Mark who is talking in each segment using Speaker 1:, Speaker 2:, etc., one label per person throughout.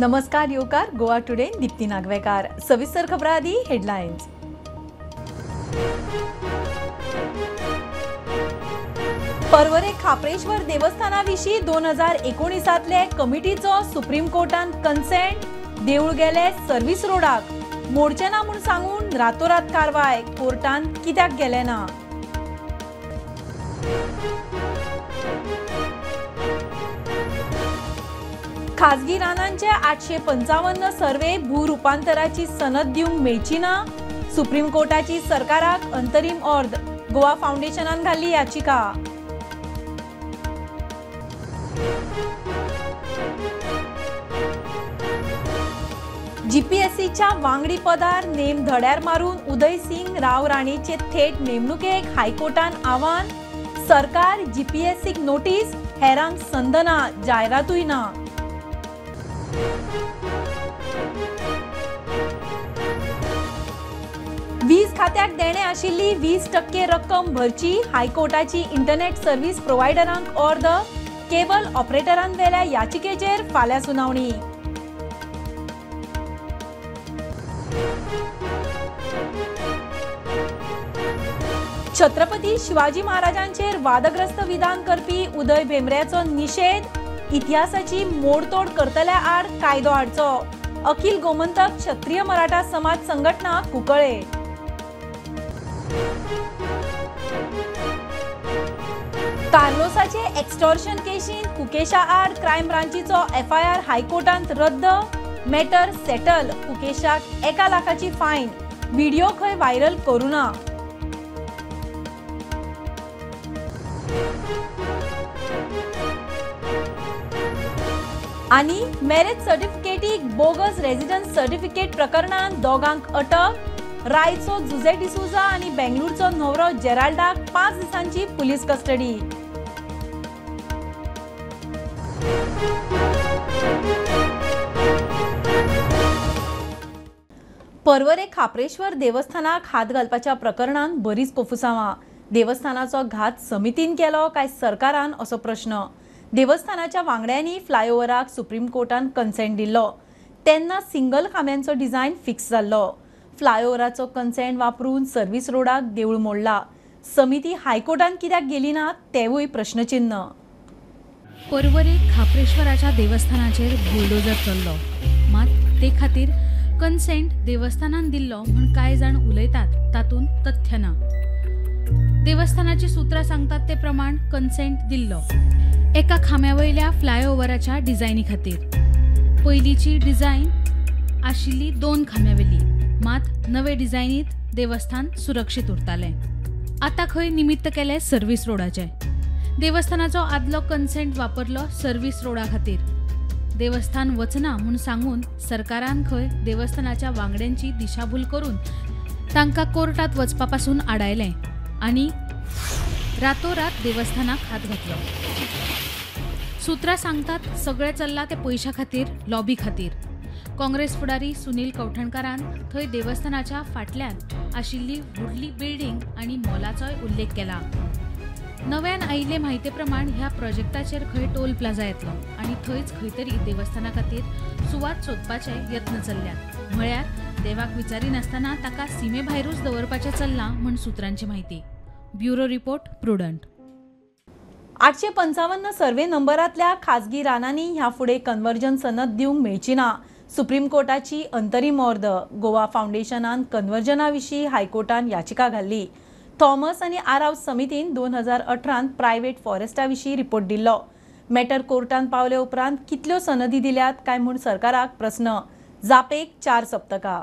Speaker 1: नमस्कार येवकार गोवा टुडे दीप्ती नागवेकार। सविस्तर खबरां आदी हेडलायन्स। पर्वरे खाप्रेश्वर देवस्थाना विशीं 2019 कमिटीचो सुप्रीम कोर्टान कन्सेंट, देऊळ गेले सर्व्हिस रोडाक, मोडचे ना म्हूण सांगून रातोरात कारवाय, कोर्टान कित्याक गेले ना? खाजगी रानांचे 855 सर्वे भूरुपांतराची सनद दिवंक मेळची ना, सुप्रीम कोर्टाची सरकाराक अंतरीम ऑर्द, गोवा फाउंडेशनान घाल्ली याचिका। जीपीएससीच्या वांगडी पदार नेम धड्यार मारून उदय सिंग राव राणेचे थेट नेमणुकेक हायकोर्टान आव्हान, सरकार जीपीएससीक नोटीस, हेरांक संद ना, जायरातूय ना। वीज खात्याक देणे आशिल्ली 20% रक्कम भरची, हायकोर्टाची इंटरनेट सर्व्हिस प्रोव्हायडरांक ऑर्द, केबल ऑपरेटरान वेल्या याचिकेचेर फाल्यां सुनावणी। छत्रपती शिवाजी महाराजांचेर वादग्रस्त विधान करपी उदय भेंब्र्याचो निषेध, इतिहासाची मोडतोड करतल्या आड कायदो हाडचो, अखिल गोमंतक क्षत्रिय मराठा समाज संघटना कुंकळे। कार्लोसाचे एक्स्टॉर्शन केशींत कुकेशा आड क्रायम ब्रांचीचो एफआयआर हायकोर्टांत रद्द, मॅटर सेटल, कुकेशाक 1 लाखाची फायन, व्हिडिओ खंय व्हायरल करू ना। आनी मॅरेज सर्टिफिकेटीक बोगस रेजिडन्स सर्टिफिकेट प्रकरणांत दोगांक अटक, रायचो जुझे डिसुजा आनी बेंगलुरूचो न्हवरो जेराल्डाक 5 दिसांची पुलीस कस्टडी। पर्वरे खाप्रेश्वर देवस्थानाक हात घालपाच्या प्रकरणांत बरीच कोफुसांवां, देवस्थानाचो घात समितीन केलो काय सरकारान असो प्रश्न। देवस्थानाच्या वांगड्यांनी फ्लायओव्हराक सुप्रीम कोर्टान कन्सेंट दिल्लो तेन्ना सिंगल खांब्यांचो डिझायन फिक्स जाल्लो। फ्लायओव्हराचो कन्सेंट वापरून सर्व्हिस रोडाक देऊळ मोडला, समिती हायकोर्टान कित्याक गेली ना तेवूय प्रश्नचिन्ह।
Speaker 2: पर्वरे खाप्रेश्वराच्या देवस्थानाचेर बुलडोजर चल्लो, मात ते खातीर कन्सेंट देवस्थानान दिल्लो म्हूण कांय जाण उलयतात तातूंत तथ्य ना। देवस्थानाची सूत्रां सांगतात ते प्रमाण कन्सेंट दिल्लो एका खांब्या वयल्या फ्लायओव्हराच्या डिझायनी खातीर। पयलींची डिझायन आशिल्ली 2 खांब्या वेली, मात नवे डिझायनीत देवस्थान सुरक्षीत उरतालें। आतां खंय निमित्त केलें सर्व्हिस रोडाचें, देवस्थानाचो आदलो कन्सेंट वापरलो सर्व्हिस रोडा खातीर। देवस्थान वचना म्हूण सांगून सरकारान खंय देवस्थानाच्या वांगड्यांची दिशाभूल करून तांकां कोर्टांत वचपा पासून आडायलें आनी रातोरात देवस्थानाक हात घातलो। सूत्रां सांगतात सगळें चल्लां तें पयशां खातीर, लॉबी खातीर। काँग्रेस फुडारी सुनील कवठणकारान थंय देवस्थानाच्या फाटल्यान आशिल्ली व्हडली बिल्डींग आनी मॉलाचोय उल्लेख केला। नव्यान आयिल्ले म्हायते प्रमाण ह्या प्रोजेक्टाचेर खंय टोल प्लाझा येतलो आनी थंयच खंय तरी देवस्थाना खातीर सुवात सोदपाचे यत्न चल्ल्यात, म्हळ्यार देवाक विचारिनासतना ताका सिमे भायरूच दवरपाचें चल्लां म्हूण सूत्रांची म्हायती। Bureau report, Prudent.
Speaker 1: 855 survey नंबरांतल्या खाजगी रानांनी ह्या फुडें कन्वर्जन सनद दिवंक मेळची ना, सुप्रीम कोर्टाची अंतरीम ऑर्द, गोवा फाउंडेशनान कन्वर्जना विशीं हायकोर्टान याचिका घाल्ली। थॉमस आनी आराव समितीन 2018 प्रायव्हेट फॉरेस्टा विशीं रिपोर्ट दिल्लो। मॅटर कोर्टान पावले उपरांत कितल्यो सनदी दिल्यात काय म्हूण सरकाराक प्रस्न, जापेक 4 सप्तकां।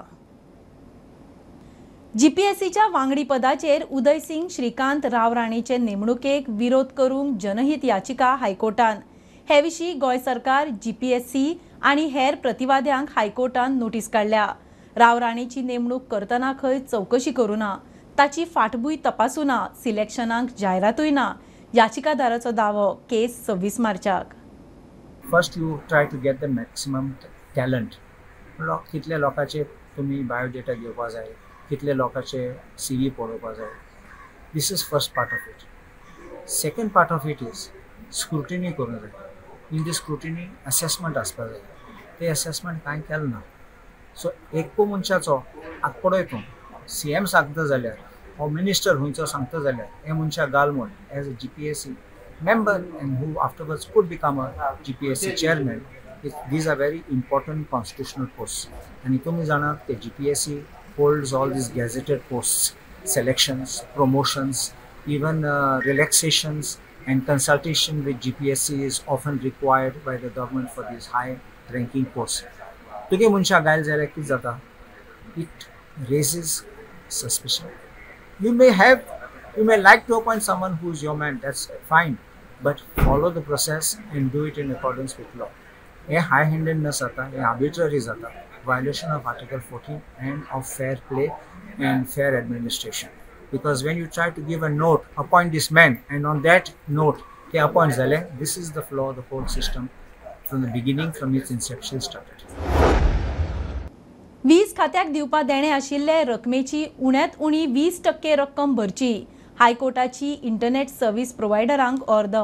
Speaker 1: जीपीएससीच्या वांगडी पदाचेर उदय सिंग श्रीकांत राव राणेचे नेमणुकेक विरोध करूंक जनहित याचिका हायकोर्टान। हे विशीं गोंय सरकार, जीपीएससी आनी हेर प्रतिवाद्यांक हायकोर्टान नोटीस काडल्या। राव राणेची नेमणूक करतना खंय चवकशी करूं ना, ताची फाटभूंय तपासूं ना, सिलेक्शनाक जायरातूय ना, याचिकादाराचो दावो। केस 26 मार्चाक।
Speaker 3: First you try to get the maximum talent, कितले लोकांचे तुमी बायोडेटा घेवपा जाय, कितले लोकांचे सी व्ही पळोवपा जाय। This is first part of it. Second part of it is scrutiny करूंक जाय। इन दी स्क्रुटिनी असेसमेंट आसपा जाय। ते एसेसमेंट कांय केलें ना. सो एक मनशाचो आतां पळय तूं सी एम सांगता जाल्यार हो मिनिस्टर खंयचो सांगता जाल्यार हे मनशाक घाल म्हूण as a GPSC member and who afterwards could become a GPSC chairman. These are very important constitutional posts. आनी तुमी जाणात ते GPSC holds all these gazetted posts, selections, promotions, even relaxations and consultation with GPSC is often required by the government for these high ranking posts. तुगे मनशाक घायल जाल्यार कितें जाता? It raises suspicion. You may like to appoint someone who is your man, that's fine, but follow the process and do it in accordance with law. हे high handedness जाता, हे arbitrary जाता, violation of Article 14 and of fair play and fair administration. Because when you try to give a note, appoint this man, and on that note, they appoint zale, this is the flaw of the whole system from the beginning, from its inception started.
Speaker 1: वीज खात्याक दिवपा देणे आशिल्ले रकमेची उण्यांत उणी 20% रक्कम भरची. हायकोर्टाची इंटरनेट सर्व्हिस प्रोवायडरांक ऑर्द.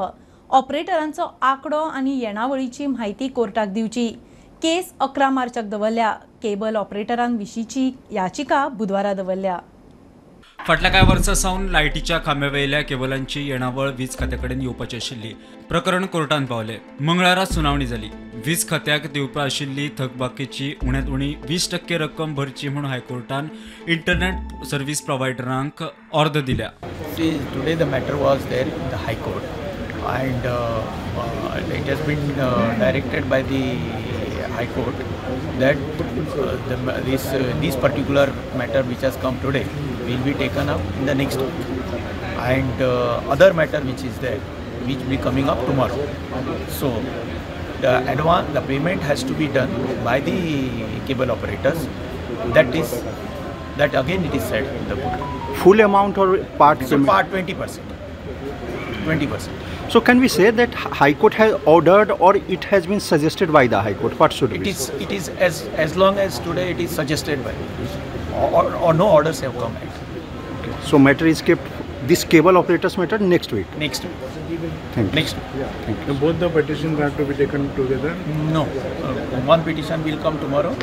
Speaker 1: ऑपरेटरांचो आंकडो आनी येणावळीची म्हायती कोर्टाक दिवची. केस 11 मार्चाक दवरल्या. केबल ऑपरेटरांविशींची याचिका बुधवारा दवरल्या.
Speaker 4: फाटल्या कांय वर्सां सावन लायटीच्या खांब्या वयल्या केबलांची येणावळ वीज खात्या कडेन येवपाची आशिल्ली. प्रकरण कोर्टान पावलें. मंगळारा सुनावणी जाली. वीज खात्याक दिवपा आशिल्ली थकबाकीची उण्यांत उणी 20% रक्कम भरची म्हूण हायकोर्टान इंटरनेट सर्व्हिस प्रोवायडरांक ऑर्द दिल्या.
Speaker 5: Today the matter was there in the High Court and it has been directed by the High Court that this particular matter which has come today will be taken up in the next week, and other matter which is there which will be coming up tomorrow. So the payment has to be done by the cable operators. That again it is said in the court.
Speaker 6: Full amount or part?
Speaker 5: So part 20%. 20%.
Speaker 6: So can we say that High Court has ordered or it has been suggested by the High Court? What should it
Speaker 5: is? It is as long as today it is suggested by, or no orders have come out.
Speaker 6: Okay. So matter is kept, this cable operators matter next week.
Speaker 5: Next week.
Speaker 6: Thank you.
Speaker 5: Next week.
Speaker 6: Yeah. Thank you.
Speaker 7: Both the petitions have to be taken together?
Speaker 5: No. One petition will come tomorrow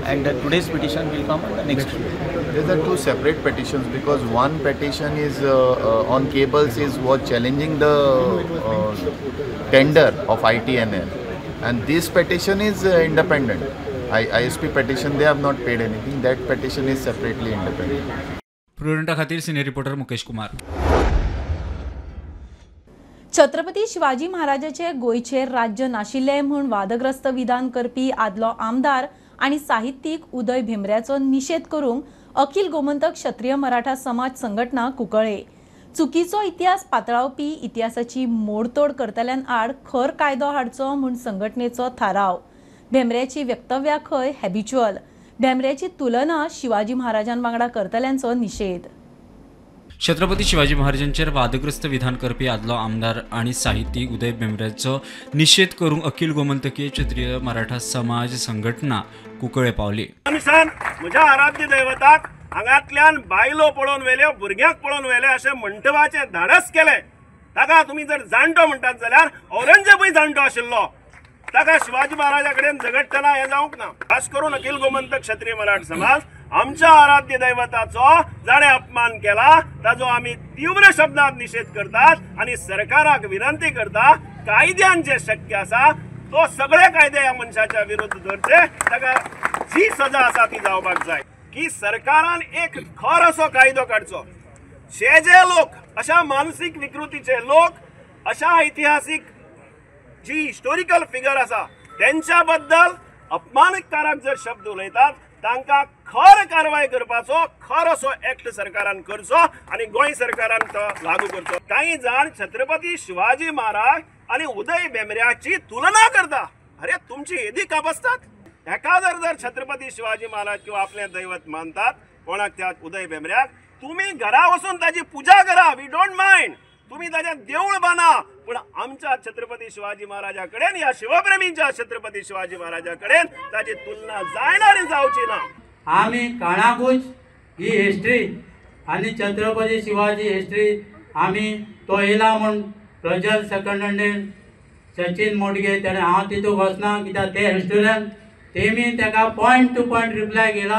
Speaker 5: and today's petition will come on the next week.
Speaker 8: These are two separate petitions because one petition is on cables is what challenging the tender of ITNL, and this petition is independent. ISP petition, they have not paid anything. That petition is separately independent.
Speaker 4: Prudenta खातीर senior reporter Mukesh Kumar.
Speaker 1: Chhatrapati Shivaji महाराजाचे गोंयचेर राज्य नाशिल्लें म्हूण वादग्रस्त विधान करपी आदलो आमदार आनी साहित्यीक उदय भेंब्र्याचो निशेध करूंक अखिल गोमंतक क्षत्रिय मराठा समाज संघटना कुंकळे. चुकीचो इतिहास पातळावपी इतिहासाची मोडतोड करतल्यान आड खर कायदो हाडचो म्हूण संघटनेचो थाराव. भेंब्र्याची वक्तव्या खंय हॅबिच्युअल. भेंब्र्याची तुलना शिवाजी महाराजां वांगडा करतल्यांचो निशेध.
Speaker 4: छत्रपती शिवाजी महाराजांचेर वादग्रस्त विधान करपी आदलो आमदार आनी साहित्यीक उदय भेंब्र्याचो निशेध करूंक अखिल गोमंतकीय क्षत्रिय मराठा समाज संघटना कुंकळे पावली.
Speaker 9: मनशान म्हज्या आराध्य दैवताक हांगांतल्यान बायलो पळोवन व्हेल्यो, भुरग्यांक पळोवन व्हेले अशें म्हणटपाचें धाडस केलें. ताका तुमी जर जाणटो म्हणटात जाल्यार औरंगजेबूय जाणटो आशिल्लो. ताका शिवाजी महाराजा कडेन झगडटना हें जावंक ना. खास करून अखिल गोमंतक क्षत्रिय मराठा समाज आमच्या आराध्य दैवताचो जाणें अपमान केला ताजो आमी तीव्र शब्दांत निशेध करतात आनी सरकाराक विनंती करता कायद्यान जे शक्य आसा तो सगळे कायदे ह्या मनशाच्या विरुद्ध धरचे, ताका जी सजा आसा ती जावपाक जाय. की सरकारान एक खर असो कायदो काडचो. जे जे लोक अशा मानसीक विकृतीचे लोक अशा ऐतिहासीक जी हिस्टोरिकल फिगर आसा तेंच्या बद्दल अपमानकारक जर शब्द उलयतात तांकां खर कारवाय करपाचो खर असो एक्ट सरकारान करचो आनी गोंय सरकारान तो लागू करचो. कांय जाण छत्रपती शिवाजी महाराज आनी उदय भेंब्र्याची तुलना करता. अरे तुमची येदी कापसतात. एका जर छत्रपती शिवाजी महाराज किंवा आपलें दैवत मानतात कोणाक त्या उदय भेंब्र्याक, तुमी घरा वचून ताजी पुजा करा, we don't mind, तुम्ही ताज्या देऊळ बांदा, पण आमच्या छत्रपती शिवाजी महाराजा कडेन ह्या शिवप्रेमींच्या छत्रपती शिवाजी महाराजा कडेन ताजी तुलना जायना आनी जावची ना.
Speaker 10: आमी काणाकूच ही हिस्ट्री आनी छत्रपती शिवाजी हिस्ट्री आमी तो येयला म्हूण प्रजल सेकंड सचिन मोडगे तेणें हांव तितूंत वचना कित्याक ते हिस्टोरियन तेमी ताका पॉयंट टू पॉयंट रिप्लाय केला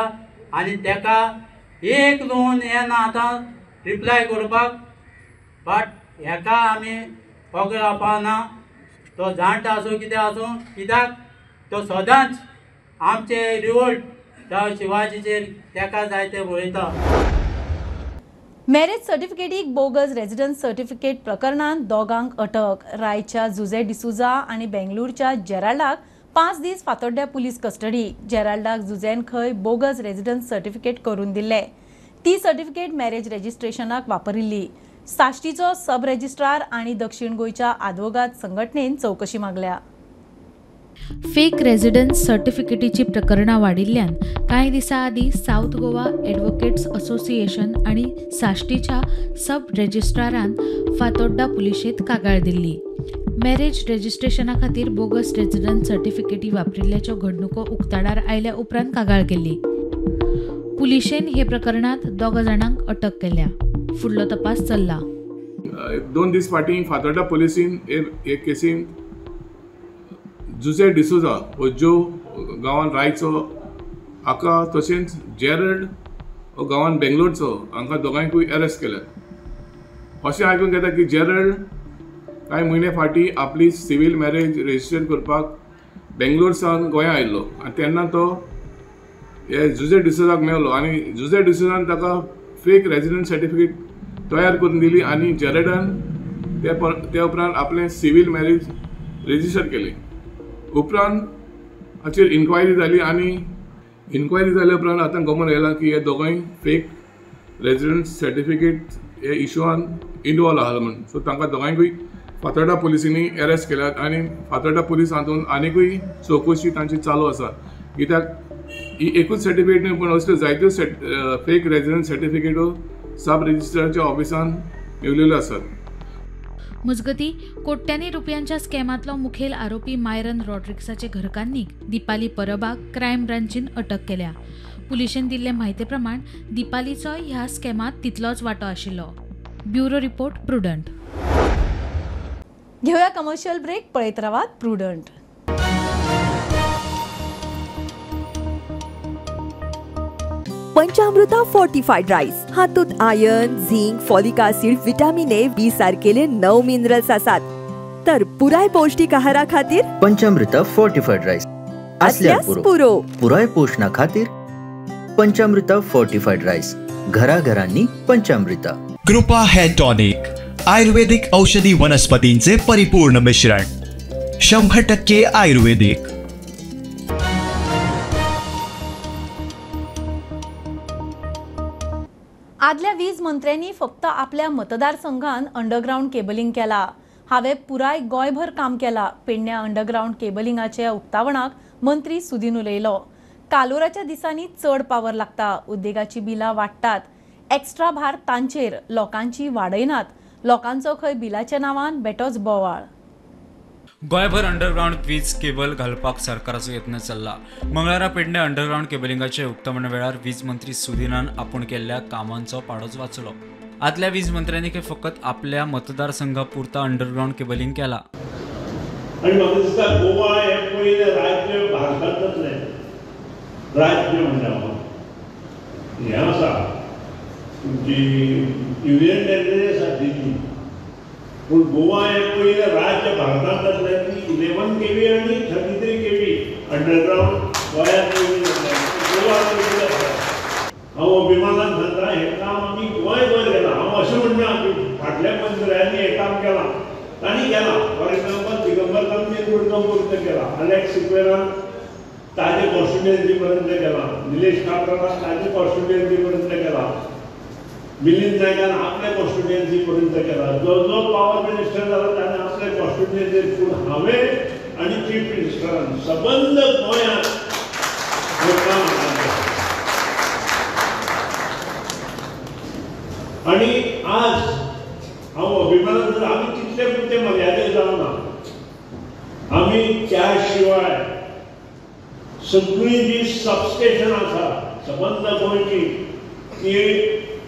Speaker 10: आनी ताका एक लोन हें ना आतां रिप्लाय करपाक. बट हेका आमी वगळ लावपा ना. तो जाणटो आसूं कितें आसूं, कित्याक तो सदांच आमचे रिवोल्ट जावं शिवाजीचेर ताका जाय ते बरयता.
Speaker 1: मॅरेज सर्टिफिकेटीक बोगस रेजिडन्स सर्टिफिकेट प्रकरणांत दोगांक अटक. रायच्या जुझे डिसुजा आनी बेंगलुरूच्या जेराल्डाक 5 दीस फातोड्ड्या पुलीस कस्टडी. जेराल्डाक जुझेन खंय बोगस रेजिडन्स सर्टिफिकेट करून दिल्ले. ती सर्टिफिकेट मॅरेज रेजिस्ट्रेशनाक वापरिल्ली. साश्टीचो सब रजिस्ट्रार आनी दक्षिण गोंयच्या आदवोगाद संघटनेन चवकशी मागल्या.
Speaker 2: फेक रेजिडन्स सर्टिफिकेटीची प्रकरणां वाडिल्ल्यान कांय दिसां आदीं सावथ गोवा एडवोकेट्स असोसिएशन आनी साश्टीच्या सब रजिस्ट्रारान फातोड्डा पुलिशेंत कागाळ दिल्ली. मॅरेज रजिस्ट्रेशना खातीर बोगस रेजिडन्स सर्टिफिकेटी वापरिल्ल्याच्यो घडणुको उक्ताडार आयल्या उपरांत कागाळ केल्ली. पुलिशेन हे प्रकरणांत 2 जाणांक अटक केल्या. फुडलो तपास चल्ला.
Speaker 11: 2 दीस फाटीं फातोड्डा पुलिसीन हे केसीन जुझे डिसोजा हो जो गांवान रायचो हाका तशेंच जेरल्ड हो गांवान बेंगलोरचो हांकां दोगांयकूय अरेस्ट केल्यात. अशें आयकूंक येता की जेरल्ड कांय म्हयने फाटीं आपली सिवील मॅरेज रजिस्टर करपाक बेंगलोर सावन गोंया आयिल्लो आनी तेन्ना तो हे जुझे डिसोजाक मेवलो आनी जुझे डिसोजान ताका फेक रेजिडंट सर्टिफिकेट तयार करून दिली आनी जेरल्डान ते उपरांत आपलें सिवील मॅरेज रजिस्टर केलें. उपरांत हाचेर इन्क्वायरी जाली आनी इन्क्वायरी जाल्या उपरांत आतां गमन येयलां की हे दोगांय फेक रेजिडंट सर्टिफिकेट हे इशूआन इनवॉल्व आहा म्हूण. सो तांकां दोगांयकूय फातोड्डा पुलिसांनी अरेस्ट केल्यात आनी फातोड्डा पुलीस हातूंत आनिकूय चवकशी तांची चालू आसा. कित्याक ही एकूच सर्टिफिकेट न्हय पूण असल्यो जायत्यो फेक रेजिडंट सर्टिफिकेटो सब रजिस्ट्रारच्या ऑफिसान मेवलेल्यो आसात.
Speaker 2: मजगती कोट्यांनी रुपयांच्या स्कॅमांतलो मुखेल आरोपी मायरन रॉड्रिक्साचे घरकान्नीक दीपाली परबाक क्रायम ब्रांचीन अटक केल्या. पुलिशेन दिल्ले म्हायती प्रमाण दीपालीचोय ह्या स्कॅमांत तितलोच वांटो आशिल्लो. Bureau report, Prudent.
Speaker 1: घेऊया कमर्शियल ब्रेक. पळयत रावात प्रुडंट.
Speaker 12: पंचामृता फोर्टिफाईड राईस हातूंत iron, zinc, folic acid, vitamin A, B सारकेले 9 minerals आसात. तर पुराय पौष्टिक आहारा खातीर
Speaker 13: पंचामृता फोर्टिफाईड राईस असल्यार पुरो. पुराय पोषणा खातीर पंचामृता फोर्टिफाईड राईस घराघरांनी पंचामृता.
Speaker 14: कृपा हेअर टॉनिक आयुर्वेदिक औषधी वनस्पतींचे परिपूर्ण मिश्रण, 100% आयुर्वेदिक.
Speaker 1: आदल्या वीज मंत्र्यांनी फक्त आपल्या मतदारसंघान अंडरग्रावंड केबलिंग केला. हांवें पुराय गोंयभर काम केला. पेडण्या अंडरग्रावंड केबलिंगाच्या उक्तावणाक मंत्री सुदीन उलयलो. कालोराच्या दिसांनी चड पावर लागता, उद्देगाची बिलां वाडटात, एक्स्ट्रा भार तांचेर, लोकांची वाडयनात. लोकांचो खंय बिलाच्या नांवान बेटोच बोवाळ.
Speaker 4: गोंयभर अंडरग्रावंड वीज केबल घालपाक सरकाराचो यत्न चल्ला. मंगळारा पेडणे अंडरग्रावंड केबलिंगाचे उक्तावण वेळार वीज मंत्री सुदिनान आपूण केल्ल्या कामांचो पाडोच वाचलो. आदल्या वीज मंत्र्यांनी खंय फकत आपल्या मतदारसंघापुरता अंडरग्रावंड केबलिंग केला.
Speaker 15: आनी म्हाका दिसता गोवा हें पयलें राज्य भारतांतलें राज्य म्हणटा हें आसा तुमची युनियन टेरिटरी आसा दिल्ली, पूण गोवा हें पयलें राज्य भारतांत जातलें की 11 kV आनी 33 kV underground गोंयांत पयलीं जातलें. गोवा पयलीं जातलें. हांव अभिमानान सांगता हें काम आमी गोंयभर केलां. हांव अशें म्हणना की फाटल्या मंत्र्यांनी हें काम केलां, तांणी केलां. फॉर एग्जाम्पल दिगंबर कामतीन मुरगांव पर्यंत केलां, अलेक्स सिक्वेरान ताजे कॉन्स्टिट्युएन्सी पर्यंत केलां, निलेश काब्रालान ताजे कॉन्स्टिट्युएन्सी पर्यंत केलां, मिलिंद नायकान आपल्या कॉन्स्टिट्युएन्सी पर्यंत केला. जो जो पावर मिनिस्टर जाला ताणें आपल्या कॉन्स्टिट्युएन्सी, पूण हांवें आनी चीफ मिनिस्टरान सबंद गोंयांत हें काम केलें. आनी आज हांव अभिमानान जर आमी तितले पुरते मर्यादीत जावना, आमी त्या शिवाय सगळीं जी सबस्टेशन आसा सबंद गोंयची ती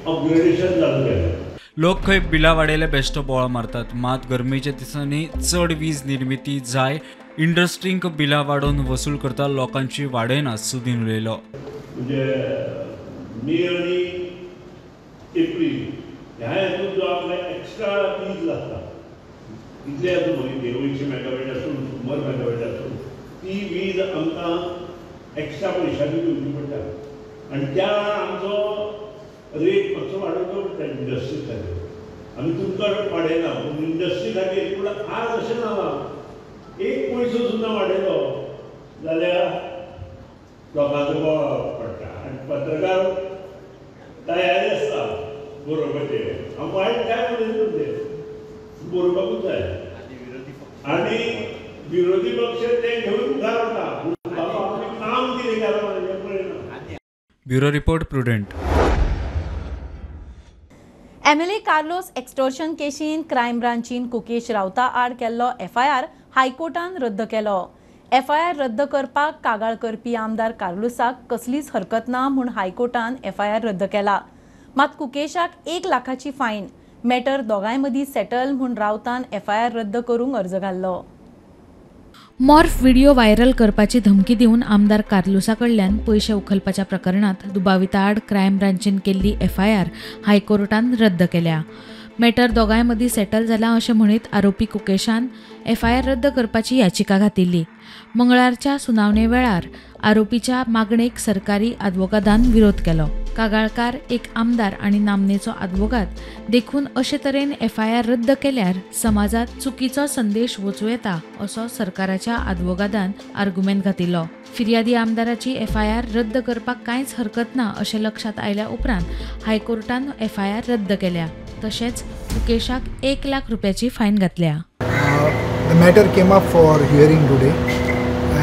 Speaker 15: अपग्रेडेशन चालू केलें.
Speaker 4: लोक खंय बिलां वाडयले बेश्टो बोवाळ मारतात, मात गरमेच्या दिसांनी चड वीज निर्मिती जाय इंडस्ट्रींक बिलां वाडोवन वसूल करता लोकांची वाडयना सुदीन उलयलो.
Speaker 15: म्हणजे मे आनी एप्रील ह्या हेतून जो आमकां एक्स्ट्रा वीज लागता इतले आसूं मागीर 150 मेगावॅट आसूं 100 मेगावॅट आसूं ती वीज आमकां एक्स्ट्रा पयशांनी घेवची पडटा आनी त्या वेळार आमचो रेट मातसो वाडोवचो पडटा इंडस्ट्री खातीर. आमी तुमकां वाडयना पूण इंडस्ट्री खातीर. पूण आज अशें ना, एक पयसो सुद्दां वाडयलो जाल्यार लोकांचो बोवाळ पडटा आनी पत्रकार तयारी आसता बरोवपाचें. हांव वायट काय उलयना ते बरोवपाकूच जाय आनी विरोधी पक्ष ते घेवन मुखार वता. बाबा आमी काम कितें केलां हें पळयना.
Speaker 4: Bureau report, Prudent.
Speaker 1: MLA Carlos extortion केशीन क्रायम ब्रांचीन कुकेश रावता आड केल्लो एफआयआर हायकोर्टान रद्द केलो. एफआयआर रद्द करपाक कागाळ करपी आमदार कार्लोसाक कसलीच हरकत ना म्हूण हायकोर्टान एफआयआर रद्द केला. मात कुकेशाक 1 लाखाची फायन. मॅटर दोगांय मदीं सेटल म्हूण रावतान एफआयआर रद्द करूंक अर्ज घाल्लो.
Speaker 2: मॉर्फ व्हिडिओ व्हायरल करपाची धमकी दिवन आमदार कार्लुसा कडल्यान पयशे उखलपाच्या प्रकरणात दुबाविता आड क्रायम ब्रांचीन केल्ली एफआयआर हायकोर्टान रद्द केल्या. मॅटर दोगांय मदीं सेटल जाला अशें म्हणीत आरोपी कुकेशान एफआयआर रद्द करपाची याचिका घातिल्ली. मंगळारच्या सुनावणे वेळार आरोपीच्या मागणेक सरकारी आदवोगादान विरोध केलो. कागाळकार एक आमदार आनी नामनेचो आदवोगाद देखून अशे तरेन एफआयआर रद्द केल्यार समाजात चुकीचो संदेश वचूं येता असो सरकाराच्या आदवोगादान आर्गुमेंत घातिल्लो. फिर्यादी आमदाराची एफआयआर रद्द करपाक कांयच हरकत ना अशें लक्षात आयल्या उपरांत हायकोर्टान एफआयआर रद्द केल्या. तशेंच मुकेशाक 1 लाख रुपयाची फायन घातल्या.
Speaker 7: The matter came up for hearing today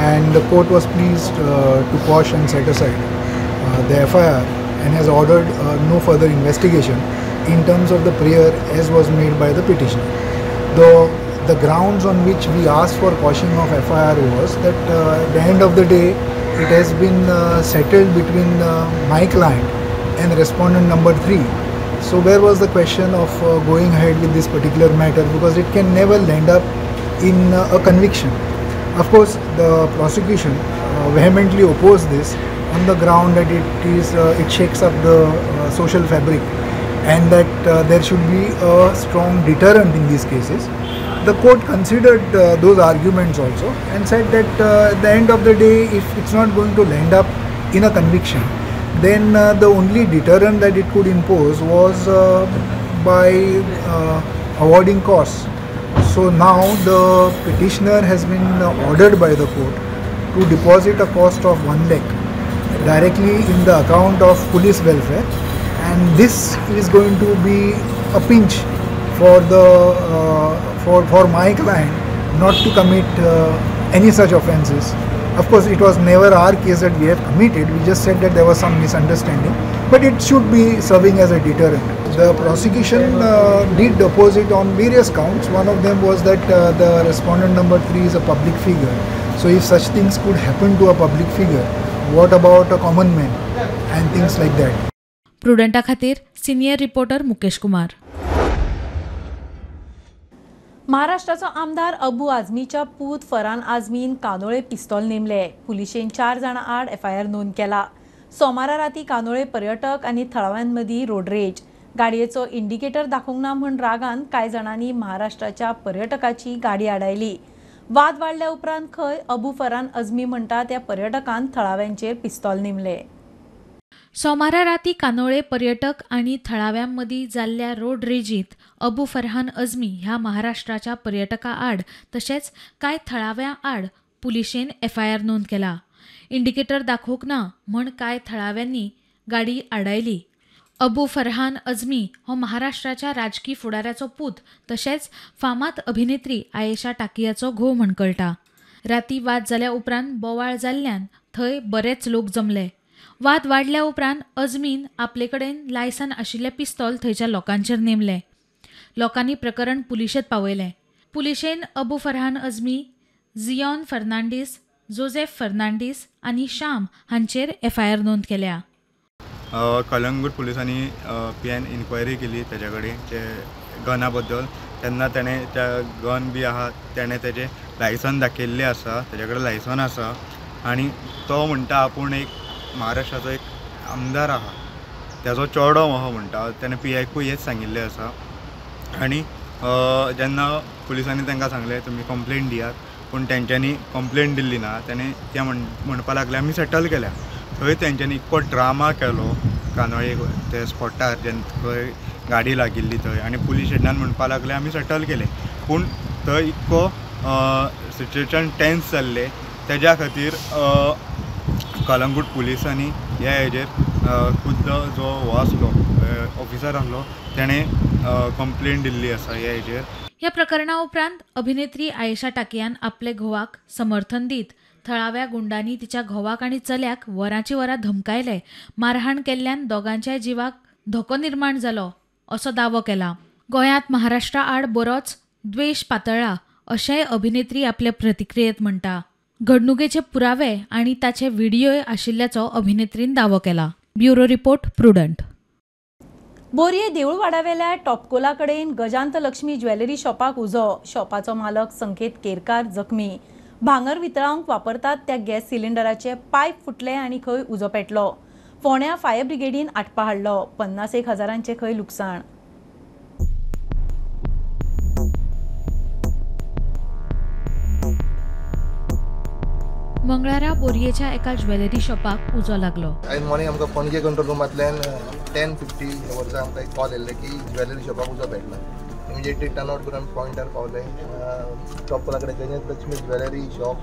Speaker 7: and the court was pleased to quash and set aside the FIR and has ordered no further investigation in terms of the prayer as was made by the petitioner. The grounds on which we asked for quashing of FIR was that at the end of the day it has been settled between my client and respondent number 3. So where was the question of going ahead with this particular matter, because it can never land up in a conviction. Of course, the prosecution vehemently opposed this on the ground that it shakes up the social fabric and that there should be a strong deterrent in these cases. The court considered those arguments also and said that at the end of the day, if it's not going to land up in a conviction, then the only deterrent that it could impose was by awarding costs. So now the petitioner has been ordered by the court to deposit a cost of 1 lakh directly in the account of police welfare, and this is going to be a pinch for the for my client not to commit any such offences. Of course, it was never our case that we have committed. We just said that there was some misunderstanding, but it should be serving as a deterrent. The prosecution did oppose it on various counts. One of them was that the respondent number 3 is a public figure. So if such things could happen to a public figure, what about a common man and things like that.
Speaker 2: प्रुडंटा खातीर senior reporter Mukesh Kumar.
Speaker 1: महाराष्ट्राचो आमदार अबू आझमीच्या पूत फरान आझमीन कानोळे पिस्तोल नेमले. पुलिशेन 4 जाणां आड FIR नोंद केला. सोमारा राती कानोळे पर्यटक आनी थळाव्यांमदीं रोड रेज. गाडयेचो इंडिकेटर दाखोवंक ना म्हूण रागान कांय जाणांनी महाराष्ट्राच्या पर्यटकाची गाडी आडायली. वाद वाडल्या उपरांत खंय अबू फरान आझमी म्हणटा त्या पर्यटकान थळाव्यांचेर पिस्तोल नेमले.
Speaker 2: सोमारा राती कानोळे पर्यटक आनी थळाव्यांमदीं जाल्ल्या रोड रेजींत अबू फरहान अझमी ह्या महाराष्ट्राच्या पर्यटका आड तशेंच कांय थळाव्यां आड पुलिशेन एफआयआर नोंद केला. इंडिकेटर दाखोवंक ना म्हण कांय थळाव्यांनी गाडी आडायली. अबू फरहान अझमी हो महाराष्ट्राच्या राजकी फुडाऱ्याचो पूत तशेंच फामाद अभिनेत्री आयेशा टाकियाचो घोव म्हण कळटा. राती वाद जाल्या उपरांत बोवाळ जाल्ल्यान थंय बरेच लोक जमले. वाद वाडल्या उपरांत अझमीन आपले कडेन लायसन आशिल्लें पिस्तोल थंयच्या लोकांचेर नेमलें. लोकांनी प्रकरण पुलिशेंत पावयलें. पुलिशेन अबू फरहान अझमी, जियोन फर्नांडीस, जोसेफ फर्नांडीस आनी श्याम हांचेर एफआयआर नोंद केल्या.
Speaker 16: कलंगूट पुलिसांनी पी एन इन्क्वायरी केली ताच्या कडेन ते गना बद्दल. तेन्ना तेणें त्या गन बी आहा तेणें तेजें लायसन दाखयल्लें आसा, तेजे कडेन लायसन आसा आनी तो म्हणटा आपूण एक महाराष्ट्राचो एक आमदार आहा, तेजो चेडो आहा म्हणटा. तेणें पी आयकूय हेंच सांगिल्लें आसा आनी जेन्ना पुलिसांनी तांकां सांगलें तुमी कंप्लेन दियात, पूण तेंच्यांनी कंप्लेन दिल्ली ना. तेणें ते म्हणपाक लागले आमी सेटल केल्या. थंय तेंच्यांनी इतको ड्रामा केलो कांदोळे ते स्पॉटार जेन्ना खंय गाडी लागिल्ली थंय आनी पुलीस स्टेशनान म्हणपाक लागले आमी सेटल केले, पूण थंय इतको सिच्युएशन टेन्स जाल्लें. तेज्या खातीर कलंगूट पुलिसांनी ह्या हेजेर खुद्द जो हो आसलो ऑफिसर आसलो तेणें कंप्लेन दिल्ली आसा ह्या हेजेर.
Speaker 2: ह्या प्रकरणा उपरांत अभिनेत्री आयेशा टाकियान आपले घोवाक समर्थन दीत थळाव्या गुंडांनी तिच्या घोवाक आनी चल्याक वरांची वरां धमकायले, मारहाण केल्ल्यान दोगांच्याय जिवाक धोको निर्माण जालो असो दावो केला. गोंयांत महाराष्ट्रा आड बरोच द्वेश पातळ्ळा अशेंय अभिनेत्री आपले प्रतिक्रियेत म्हणटा. घडणुकेचे पुरावे आनी ताचे व्हिडियोय आशिल्ल्याचो अभिनेत्रीन दावो केला. Bureau report, Prudent.
Speaker 1: बोरये देऊळवाडावेल्या टॉपकोला कडेन गजांत लक्ष्मी ज्वेलरी शॉपाक उजो. शॉपाचो मालक संकेत केरकार जखमी. भांगर वितळावंक वापरतात त्या गॅस सिलिंडराचे पायप फुटले आनी खंय उजो पेटलो. फोंड्या फायर ब्रिगेडीन आटपा हाडलो. 50,000 हजारांचे खंय लुकसाण.
Speaker 2: मंगळारा बोरयेच्या एका ज्वेलरी शॉपाक उजो लागलो.
Speaker 17: आयज मॉर्निंग आमकां पणजे कंट्रोल रुमांतल्यान 10:50 वर्सा आमकां एक कॉल येयल्ले की ज्वेलरी शॉपाक उजो पेटला. इमिजिएटली टर्न आवट करून आमी पॉयंटार पावले. टॉपकोला कडेन गणेश लक्ष्मी ज्वेलरी शॉप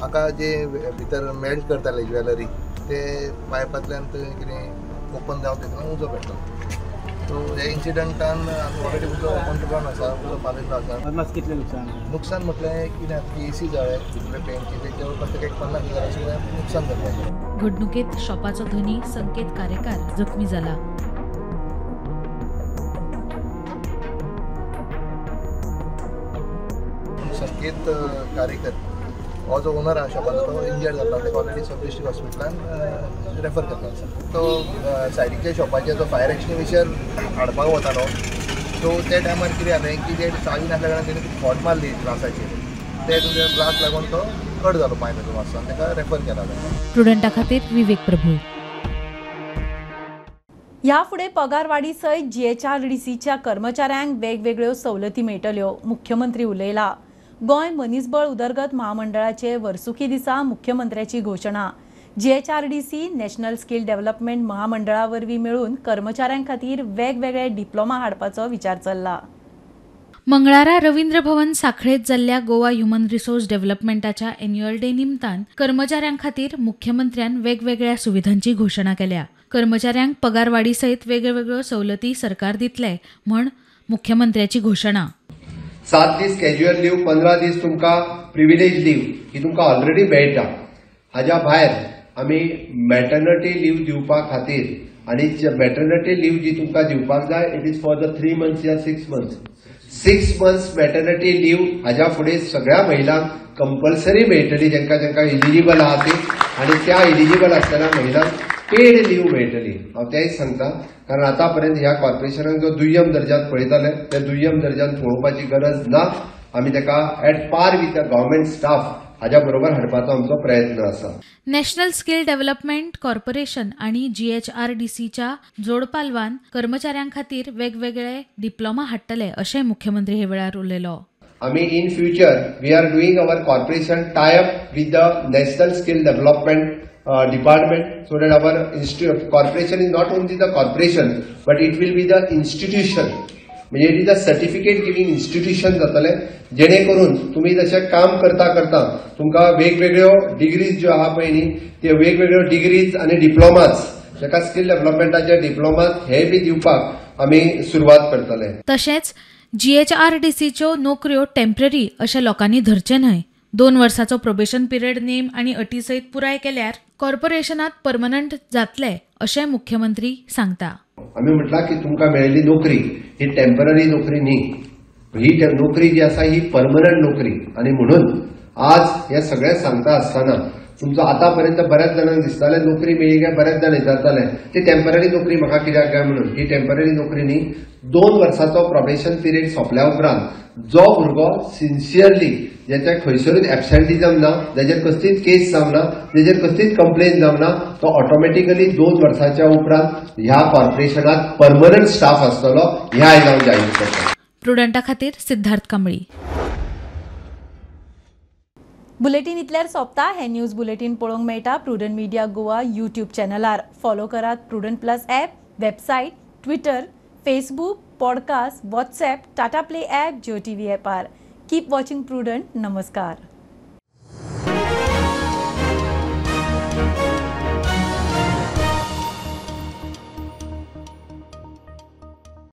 Speaker 17: हाका जे भितर मेल्ट करताले ज्वेलरी ते पायपांतल्यान थंय कितें ओपन जावन थंय उजो पेटलो. सो ह्या इन्सिडंटान आमी ऑलरेडी उजो कंट्रोलान आसा, उजो पालयल्लो आसा.
Speaker 18: कितलें लुकसाण?
Speaker 17: नुकसान म्हटलें कितें आतां ए सी जाळे भितरले पेंटचे तेजे जवळपास एक 50,000 हजाराचें नुकसान जालें.
Speaker 2: घडणुकेत शॉपाचो धनी संकेत कारेकार जखमी जाला.
Speaker 17: संकेत कारेकर हो जो ओनर आहा शॉपाचो तो इंजर्ड जाल्लो, ताका ऑलरेडी सब डिस्ट्रिक्ट हॉस्पिटलान रेफर केल्लो आसा. तो सायडीच्या शॉपाचेर जो फायर एक्सटिंग्विशर हाडपाक वतालो सो त्या टायमार कितें जालें की ते चावी नासल्या कारणान तेणी खोट मारली ग्लासाचेर, ते ग्लास लागून तो कट जालो पांय ताजो मातसो आनी ताका रेफर केला.
Speaker 2: प्रुडंटा खातीर विवेक प्रभू.
Speaker 1: ह्या फुडें पगारवाडी सयत GHRDCच्या कर्मचाऱ्यांक वेगवेगळ्यो सवलती मेळटल्यो, मुख्यमंत्री उलयला. गोंय मनीसबळ उदरगत महामंडळाचे वर्सुकी दिसा मुख्यमंत्र्याची घोशणा. GHRDC national skill development महामंडळा वरवीं मेळून कर्मचाऱ्यां खातीर वेगवेगळे डिप्लोमा हाडपाचो विचार चल्ला.
Speaker 2: मंगळारा रवींद्र भवन साखळेत जाल्ल्या गोवा ह्युमन रिसोर्स डेव्हलपमेंटाच्या एन्युअल डे निमतान कर्मचाऱ्यां खातीर मुख्यमंत्र्यान वेगवेगळ्या सुविधांची घोशणा केल्या. कर्मचाऱ्यांक पगारवाडी सयत वेगवेगळ्यो सवलती सरकार दितले म्हण मुख्यमंत्र्याची घोशणा.
Speaker 19: 7 दीस कॅज्युअल लीव, 15 दीस तुमकां प्रिविलेज लीव ही तुमकां ऑलरेडी मेळटा. हाज्या भायर आमी मॅटर्निटी लीव दिवपा खातीर आनी मॅटर्निटी लीव जी तुमकां दिवपाक जाय it is for the 3 months या 6 मंथ्स. 6 मंथ्स मॅटर्निटी लीव हाज्या फुडें सगळ्या महिलांक कंपल्सरी मेळटली, जांकां जांकां इलिजिबल आहा ती, आनी त्या इलिजिबल आसतना महिलांक पेड लीव मेळटली. हांव तेंय सांगता, कारण आतां पर्यंत ह्या कॉर्पोरेशनाक जो दुय्यम दर्जान पळयताले त्या दुय्यम दर्जान पळोवपाची गरज ना. आमी ताका at par with the government staff हाज्या बरोबर हाडपाचो आमचो प्रयत्न आसा.
Speaker 2: नॅशनल स्किल डेव्हलपमेंट कॉर्पोरेशन आनी GHRDCच्या जोडपालवान कर्मचाऱ्यां खातीर वेगवेगळे डिप्लोमा हाडटले अशें मुख्यमंत्री हे वेळार उलयलो.
Speaker 19: आमी in future we are doing our corporation tie up with the national skill development department, so that our corporation is not only the corporation but it will be the institution, म्हणजे it is a certificate giving institution जातलें, जेणे करून तुमी जशें काम करता करता तुमकां वेगवेगळ्यो डिग्रीज ज्यो आहा पळय न्ही, त्यो वेगवेगळ्यो डिग्रीज आनी डिप्लोमास, जाका स्किल डेव्हलपमेंटाचे डिप्लोमास हे बी दिवपाक आमी सुरवात करतले.
Speaker 2: तशेंच GHRDCच्यो नोकऱ्यो टेम्पररी अशें लोकांनी धरचें न्हय. 2 वर्साचो प्रोबेशन पिरियड नेम आनी अटी सयत पुराय केल्यार कॉर्पोरेशनात परमनंट जातले अशें मुख्यमंत्री सांगता.
Speaker 19: आमी म्हटलां की तुमकां मेळिल्ली नोकरी ही टेम्पररी नोकरी न्ही, ही नोकरी जी आसा ही परमनंट नोकरी. आनी म्हणून आज हे सगळें सांगता आसतना तुमचो आतां पर्यंत बऱ्याच जाणांक दिसतालें नोकरी मेळ्ळी काय, बऱ्याच जाण विचारताले ती टेम्पररी नोकरी म्हाका कित्याक काय म्हणून. ही टेम्पररी नोकरी न्ही, 2 वर्साचो प्रोबेशन पिरियड सोंपल्या उपरांत जो भुरगो सिन्सियरली, ज्याच्या खंयसरूच एबसेंटिजम ना, जाचेर कसलीच केस जावना, जाचेर कसलीच कंप्लेन जावना, तो ऑटोमॅटिकली 2 वर्साच्या उपरांत ह्या कॉर्पोरेशनात परमनंट स्टाफ आसतलो. ह्या आयज हांव जाहीर करता.
Speaker 2: प्रुडंटा खातीर सिद्धार्थ कांबळी.
Speaker 1: बुलेटीन इतल्यार सोंपता. हे न्यूज बुलेटीन पळोवंक मेळटा प्रुडंट मिडिया गोवा यूट्यूब चॅनलार. फॉलो करात Prudent plus app, website, Twitter, Facebook, podcast, WhatsApp, Tata Play app, Jio TV ॲपार. Keep watching prudent. नमस्कार.